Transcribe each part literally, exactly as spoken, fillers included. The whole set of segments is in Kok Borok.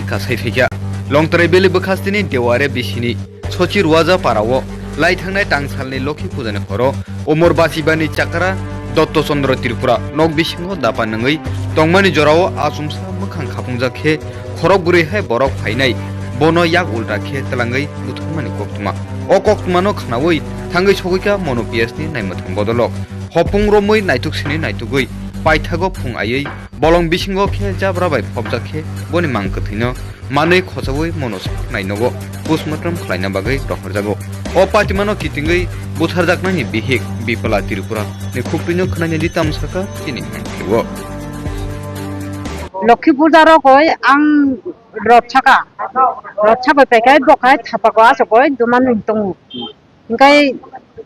Kasai phaikha. Longtrai Valley bwkhastini Deware bisini Sochi Ruaja parao lai thangnai tangsalni Lokhi Pujani horo Omor Basibani Chakra Dotto Chandra Tripura nok bisingo dapa nungwi tongmani jorao achomsa mwkhang khapungjak khe khorok bwrwi hai borok phainai bono yak ulta khe twlangwi butharmani koktwma. O koktwmano khnaui thangwi sogwikha Mono P S ni naimwthang bodolok. Hopung romwi naituk sini naitugwi paithago phung aiwi bolong bisingo khe jabra bai phobjak khe boni mang kwthwino manwi khochaui mono saknai nogo postmortem khlaina bagwi rohorjago. O patimano kitingwi butharjaknani bihik Bipala Tripura ni khuktuino khwnainani tamsaka chini mangkhligo. Lokhi puja rokoi ang rot saka, rot saka pekai bokhai thapako asokoi duman tongo. Hingkai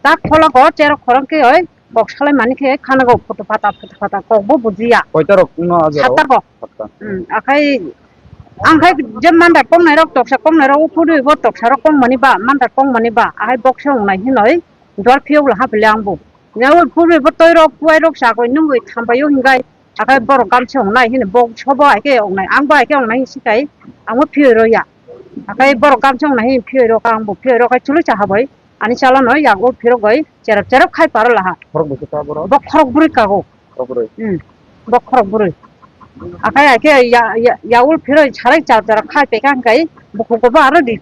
tak pholako cherok khorang khe oi kok salai mani khe khanago photo pata photo pata kok bo bujiya. Koita rok no aja rok? Satta kok. Satta. Hmm, akhai ang khai je mandar kong nai rok toksa kong nai rok uphuru bo toksa rok kong mani ba mandar kong mani ba ahai boksa ong nai hinoi dor phiyok la hapile ang bo. Ya uphuru bo toi rok kuai rok sagoi nungoi thambai o hingkai akhai borok gamsa ong nai hini bok sobo aike ong nai ang bo aike ong nai sikai ang bo phiyoi ro ya. Akhai borok gamsa ong nai hini phiyoi ro ang bo phiyoi ro khai chului cha habai. Ani chala no yago phirogoi cherep cherep khai paro laha. Khorok bwswk ta borok? Bo khorok bwrwi kago. Khorok bwrwi. Hmm. Bo khorok bwrwi. Akhai aike ya, ya, yaul phiroi sarai char char khai pekang kai bukhugo bo aro di.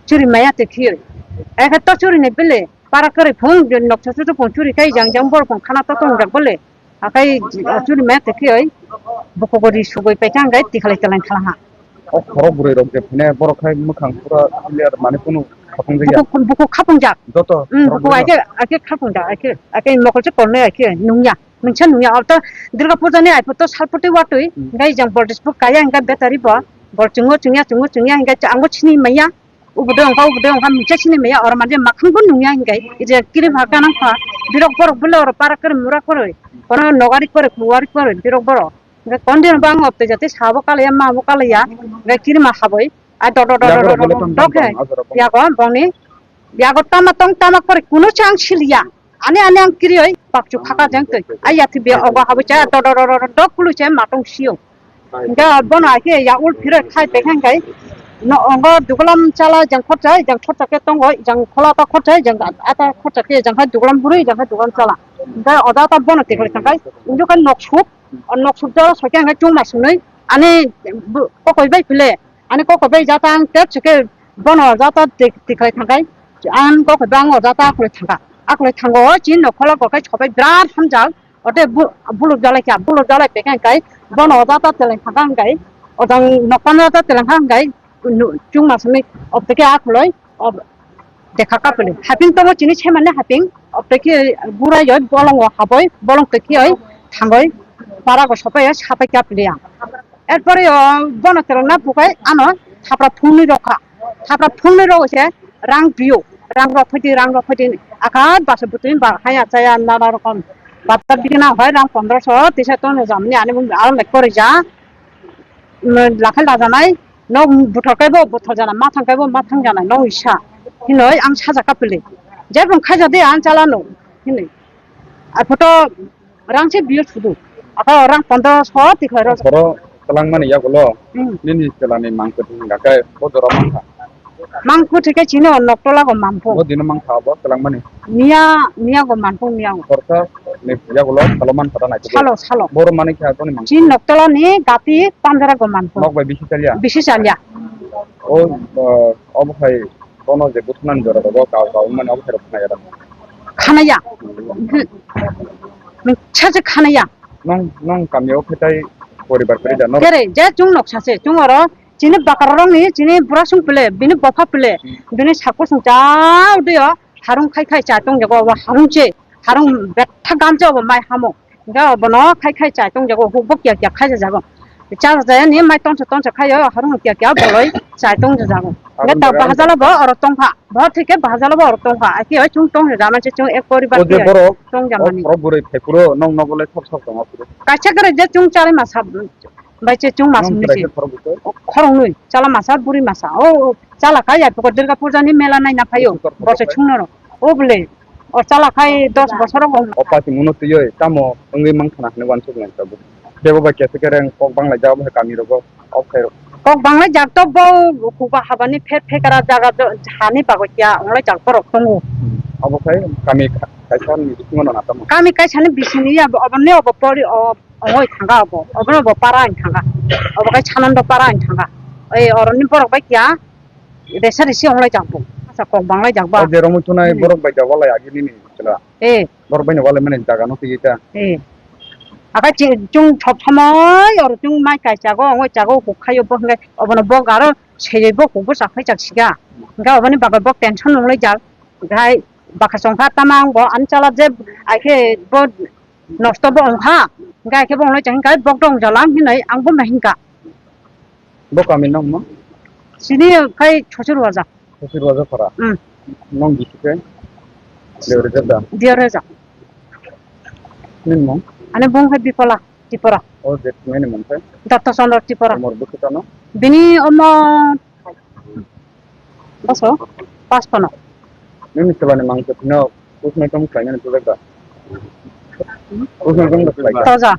Churi maya te khiyoi. Aike to churi ne bele para kare phung noksa chuchu phung churi kai jang jang bor phung khana to tong jak bele. Akai churi me te phioi bokogori sugoi paikha hingkai tikhalai talai thala ha. O khorok bwrwi rok je phine borok khai mwkhang pura clear mane kunu khapung jak ya. Buku, buku khapung jak. Joto. Hmm, khorok buku bwrwi aike, aike khapung jak, aike, aike mokol se kolne aike nungya. Mungsa nungya, alto Durga Puja ni aiphuto salphuti watui, hmm, hingkai jang voltage bo kaya hingkai battery bo, bol chungo chungya, chungo chungya hingkai angbo chini maya. Ubudoi ongkha, ubudoi ongkha, mungsa sini maya oro manje makhang bo nungya hingkai. Ije kirim ha kanang kha, birok borok bole oro para kori mura kori, kono nogari kori, kuwari kori, birok borok. Hingke kondi no bang opte jate sabo kalaya, ma bo kalaya, hingke kirima haboi, a do do do do do do do khe, yago bongni, yago tama tong tama kori, kuno chang siliya. Ani ani ang kirioi bakchu khaka jeng twi. Ai ya thibi ogo habui cha do do do do do kulu che matong sio. Hingke bono aike ya ul phiroi khai pekha hingkai. No ongo dugulam chala jang khorchai jang khorcha ke tongo jang khola ta khorchai jang ata khorcha ke jang khai dugulam buri jang khai dugulam chala. Hingke oda ta bono tikhlai thangkai. Indu kan nok sup, nok sup jala soike hingke chuma sunui ani kokoi bai phile. Ani kok bai jata ang tek sike bono jata tik-, tiklai thangkai. Ang kok bai ang o jata akulai thangka. Akulai thango o chin no kholo kokai sobai birat hamjak. Ote bu-, buluk jalai kya, buluk jalai pekang kai. Bono o jata teleng thangka ang kai. Ojang nokpan jata teleng thangka ang kai. Nu-, chungma simi opteke akulai. Ob-, dekha kapili. Haping tobo chini semane haping. Opteke gura yoi bolong o haboi. Bolong teki yoi thangoi. Para go sopai yoi sapai kapili ang. Erpore o bono telengna bukai ano thapra phungnwi rokha. Thapra phungnwi rok se rang rio. Rang rok phaidi, rang rok phaidi. Akha basa butui ba haya chaya nana rokom. Bata bigina hoi rang pondro so tisa tono jamni ani bung aro lek kori ja. Lakhai lajanai no buthor kaibo buthor jana, mathang kaibo mathang jana no isa. Hinoi ang saja kapili. Jai bung khaja de ang chala no. Hinoi. Aphoto Rang se biyo sudu. Ako rang pondro so tikhlai ro. Boro twlangmani yagulo. Hmm. Nini chwlani mangkuk hingka khe bo jora mankha. Mangkuk thike chini o noktola go manpung. Bo dino mankha bo twlangmani. Miya, miya go manpung miya go. Khorsa ni yagulo salo mankha da nai. Salo, salo. Boro mani khe aboni mangkuk. Chini noktola ni gati panjara go manpung. Nok bai bisi chalya. Bisi chalya. O, o, obo hai Bono je buthumnani jora rogo kau kau wngmani obo khairok khnaya da? Khanaya. Mhm. Noksa se khanaya. Nong, nong kamio khetai poribar kwrwi da norok? Kere, je chwng noksa se, chwng oro chini bakararokni, chini burasong pile, bini bopha pile, hmm, bini sakosong cha udio harung khai khai cha tongjago, obo harung se, harung betha gamse obo mai hamo. Hingke obono khai khai chai tongjago, hukbo kiya kiya khaija jago. Cha cha ni mai tonsa tonsa khaio, harung kiya kiya boloi chai tongja jago. Hingke ta bahajala bo oro tongkha. Bo thike bahajala bo oro tongkha. Aki oi chung tongja jama se chung ek poribar. O je borok, tongja o mani. Borok bwrwi phaikuro, nong nogo le sok sok tongo phuru. Kaisa kare je chung chari masa bai se chung mas nong misi. Khorok nui, chala masa, buri masa. O, o, chala kha ya pokor Durga Puja ni mela naina phaio. Bose chung noro. O bole. O chala khai dos bosor o. O pati muno twiwi tamo wngwi mankha na hinwi uansuk nai tabuk. Bebo bai kesa kereng kok banglaijak obo hai kami rogo. O khe Kok banglai jak to bo kuba habani phet phekara jaga do hani bagwi kya onglai jak borok tongo. Hmm. Obo khai kami kha-, kaisa ni bisingo no natam. Kami kaisa ni bisingni abo, obo ni obo pori o ongoi thanga obo. Obo no bo para ang thanga. Obo kai Sanando para ang thanga. Ei oro ni borok bai kya resa resi onglai jak bo. Asa kok banglai jak ba. O je romu tunai hmm borok bai jak walai agi nini chela. Eh. Borok bai no walai mani jaga no twi ta. Eh. Aka chi-, chung sob somoi oro chung mai kai chago, ongoi chago, kok khayo bo hwngai, obono bok aro seyoi bo kok bo chakhai chak siga. Hwnkhe oboni bagwi bok tension nunglai jak. Hwnkhe bwkha chongkha tama ang bo ani chala je aikhe bo nosto bo wngkha. Hwnkhe aikhe bo wnglai chak hwnkhe bok dong jalang hinwi ang bo nai hwnkha. Bo kami nong mo? Sini khai Chosir Waja. Chosir Waja para? Hmm. Nong bisi khe? Diorejak da? Diorejak. Nini mung? Ani bung khai Bipola Tripura. O je nini mung khai? Dotto Chandra Tripura. Umor bwswk ano? Bini umor boso pas pono. Nini chwlani mang se phino Postmortem khlainani project da? Postmortem da khlai. Toja.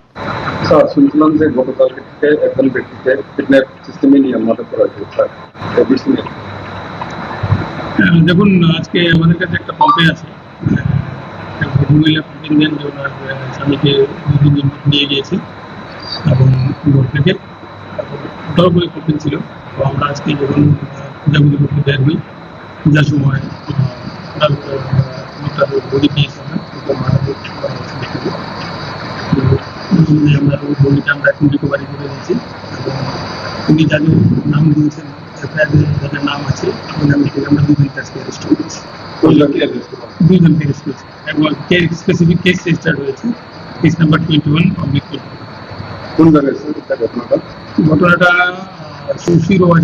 Sir, শুনছিলাম যে গতকালকে থেকে একজন ব্যক্তিকে কিডন্যাপ সিস্টেমে নিয়ে মার্ডার করা হয়েছে, স্যার। এই বিষয়ে। আহ, দেখুন, আজকে আমাদের কাছে একটা কমপ্লেন আছে। আহ, এক ভদ্রমহিলা কমপ্লেন দেন যে ওনার, আহ, স্বামীকে দুই তিনজন নিয়ে গিয়েছে এবং ভোর থেকে ডবল কমপ্লেন ছিল। তো আমরা আজকে যখন, আহ, খোঁজাখুঁজি করতে বের হই, যে সময়, আহ, ওনার, আহ, ওনার বডি পেয়েছে আমরা, ওকে মারা হয়েছে, মারা হয়েছে দেখতে পাই। তো, এই জন্য আমরা ওই বডিটা আমরা এখন রিকভারি করে নিয়েছি। এবং উনি যাদের নাম দিয়েছেন, এফআইআর যাদের নাম আছে, ওই নাম থেকে আমরা দুজন আজকে অ্যারেস্ট করেছি। কোন লোককে অ্যারেস্ট করা হয়েছে? দুইজনকে অ্যারেস্ট করেছি। এবং কে-, স্পেসিফিক কেস রেজিস্টার্ড হয়েছে, case number twenty one oblique twenty. কোন জায়গায় স্যার এটা ঘটনাটা? ঘটনাটা, আহ, চৌষি রোড